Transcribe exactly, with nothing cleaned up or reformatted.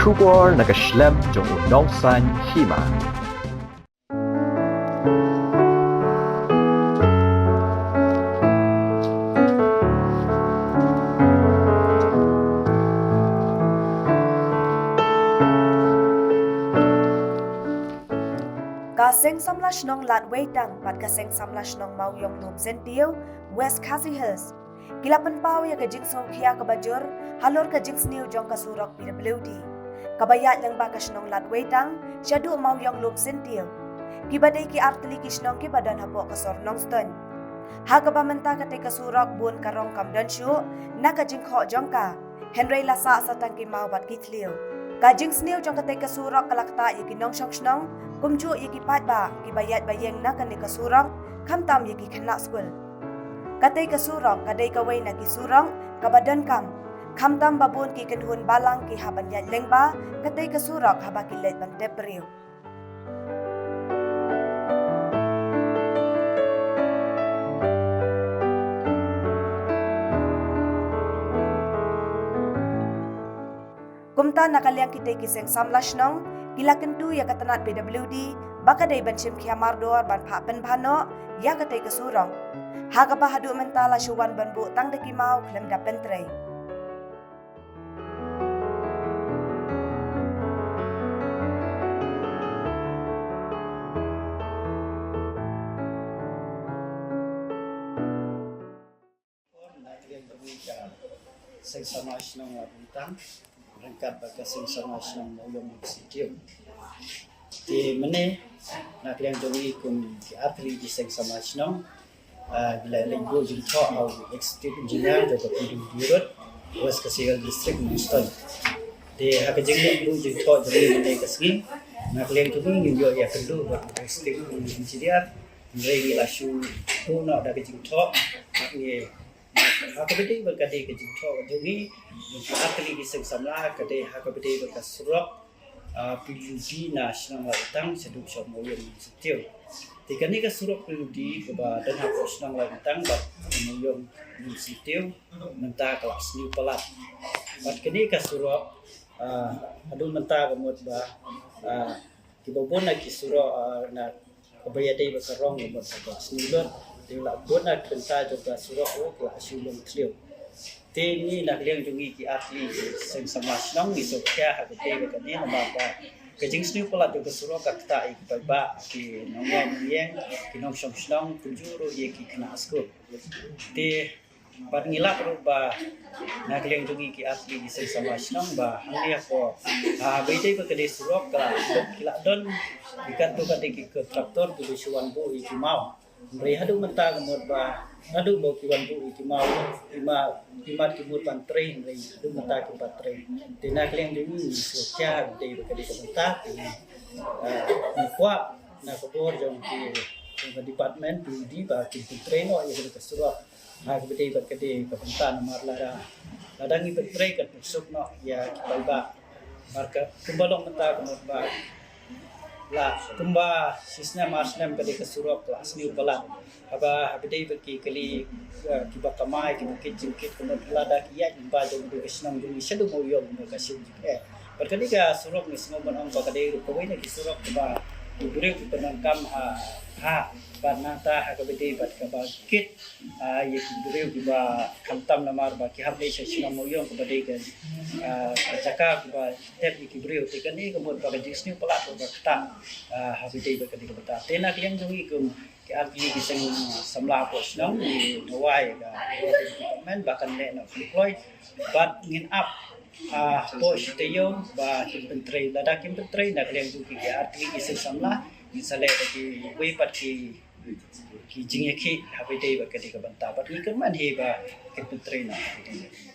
Khubor na ka shlem jong u nongsan hima. Ka Seng Samla Shnong Ladweitang bad ka Seng Samla Shnong Mawïong Lumsyntiew, West Khasi Hills, ki la pynpaw ïa ka jingsngewkhia kaba jur halor ka jingsniew jong ka surok P W D, kaba ïaid lyngba ka shnong Ladweitang shaduh Mawïong Lumsyntiew, kiba dei ki artylli ki shnong kiba don hapoh ka sor Nongstoiñ. Ha kaba mynta katei ka surok bun ka rong kam don shuh na ka jingkhoh jong ka, hynrei la sah sa tang ki maw bad ki thliew. Ka jingsniew jong katei ka surok ka la ktah ïa ki nongshong shnong, kumjuh ïa ki paidbah kiba ïaid ba ïeng na kane ka surok, khamtam ïa ki khynnah skul. Katei ka surok ka dei kawei na ki surok kaba donkam, khamtam ba bun ki kynhun balang ki hap ban ïaid lyngba katei ka surok haba ki leit ban tep briew. Kumta na ka liang kitei ki Seng Samla Shnong ki la kyntu ïa ka tnat P W D ba ka dei ban shim khia mardor ban phah pynbha noh ïa katei ka surok, ha kaba haduh mynta la shu wan ban buh tang da ki maw khlem da pyntrei. Na ka liang jong ngi ka Seng Samla Shnong Ladweitang ryngkat bad ka Seng Samla Shnong Mawïong Lumsyntiew. Te mynne na ka liang jong ngi kum ki artylli ki Seng Samla Shnong, ah, ngi la leit buh jingthoh ha u Executive Engineer jong ka P W D Road, West Khasi Hills District, Nongstoiñ. Te ha ka jingleit buh jingthoh jong ngi mynne ka sngi, na ka liang jong ngi ngim ïoh ïakynduh bad u Executive Engineer, hynrei ngi la shu buh noh da ka jingthoh, bad ngi, ha kaba dei bad ka dei ka jingthoh jong ngi, jong ki artylli ki Seng Samla, ka dei ha kaba dei bad ka surok, ah, P W D na shnong Ladweitang shaduh shnong Mawïong Lumsyntiew. Te kane ka surok P W D kaba don hapoh shnong Ladweitang bad Mawïong Lumsyntiew mynta ka la sniew palat. Bad kane ka surok, ah, haduh mynta ka mut ba, ah, kiba bun na ki surok, ah, na kaba ïadei bad ka rong ka mut ba ka sniew lut, te la bun na ki bynta jong ka surok ruh ka la shu long thliew. Te ngi na ka liang jong ngi ki artylli ki Seng Samla Shnong ngi sngewkhia ha kaba dei bad kane namar ba ka jingsniew palat jong ka surok ka ktah ïa ki paidbah, ki nongïaid nongïeng, ki nongshong shnong, kumjuh ruh ïa ki khynnah skul. Te bad ngi lap ruh ba na ka liang jong ngi ki artylli ki Seng Samla Shnong ba hangne hapoh, ah, ba ïadei bad ka dei surok ka la, ki la don, ki katto katne ki kontraktor kiba shu wan buh ïa ki maw. Hynrei haduh mynta ka mut ba, haduh ba ki wan buh ïa ki maw, ki ma, ki mat ki mut ban trei, hynrei haduh mynta kim pat trei. Te na ka liang jong ngi ngi sngewkhia ba dei ba ka dei ka bynta, te, ah, ngi kwah na ka bor jong ki, jong ka department P W D ba kin pyntrei noh ïa ka dei ka surok. Ha kaba dei bad ka dei ka bynta namar lada, lada ngi pyntrei kan pynsuk noh ïa ki paidbah. Namar ka kumba long mynta ka mut ba la kumba shi snem ar snem ka dei ka surok la sniew palat. Haba, haba dei bad ki kali, eh, kiba kamai, kiba kit jingkit ka mut lada ki ïaid lyngba jong ka dei ka shnong jong ngi shaduh Mawïong ka shu jingeh. Bad ka dei ka surok ngi sngew ban ong ba ka dei ruh kawei na ki surok kaba ki briew ki pyndonkam ha, ha, bad nangta ha kaba dei bad kaba kit, ah, ïa ki briew kiba khamtam namar ba ki hap leit sha shnong Mawïong kaba dei ka, ah, ka jaka kiba tep ïa ki briew. Te kane ka mut ba ka jingsniew palat ba ka ktah, ah, ha kaba dei bad kane ka bynta. Te na ka liang jong ngi kum ki artylli ki Seng Samla hapoh shnong ngi dawa ïa ka department ba kan leh noh ka kloi bad ngin ap, ah, hapoh shi taïew ba kin pyntrei, lada kim pyntrei na ka liang jong ki, ki artylli ki Seng Samla ngin sa leh da kiwei pat ki, ki jingïakhih ha kaba dei bad ka dei ka bynta bad ngi kyrmen hi ba kin pyntrei noh ha kaba dei.